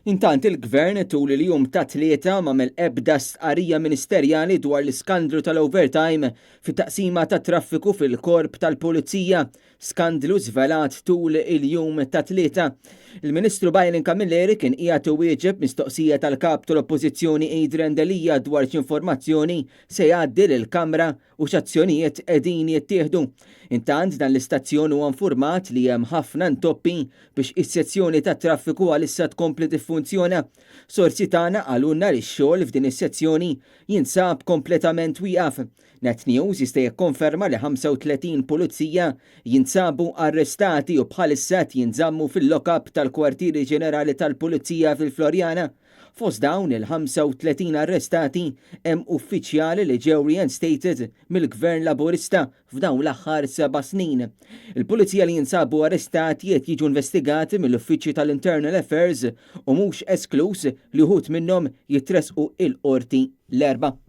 Intant il-Gvern tul il-jum tat-Tlieta m'għamel ebda stqarrija ministerjali dwar l-iskandlu tal-overtime fit-taqsima tat-traffiku fil-Korp tal-Pulizija, skandlu żvelat tul il-jum tat-Tlieta. Il-Ministru Byron Camilleri kien qiegħed iwieġeb mistoqsija tal-Kap tal-Oppożizzjoni Adrian Delia dwar x'informazzjoni se jgħaddi lill-Kamra u x'azzjonijiet qegħdin jittieħdu. Intant dan l-istazzjon huwa nfurmat li hemm ħafna intoppi biex is-sezzjoni tat-traffiku għalissa tkompli tiffunzjona. Sorsi tagħna qalulna li x-xogħol f'din is-sezzjoni jinsab kompletament wieqaf. Net News jista' jikkonferma li 35 pulizija jinsabu arrestati u bħalissa qed jinżammu fil-lock-up tal-Kwartieri Ġenerali tal-Pulizija fil-Floriana. Fost dawn il-35 arrestati hemm uffiċjali li ġew reinstated mill-Gvern Laburista f'dawn l-aħħar seba' snin. Il-pulizija li jinsabu arrestati qed jiġu investigati mill-Uffiċċju tal-Internal Affairs u mhux esklus li wħud minnhom jitressqu il-Qorti l-Erbgħa.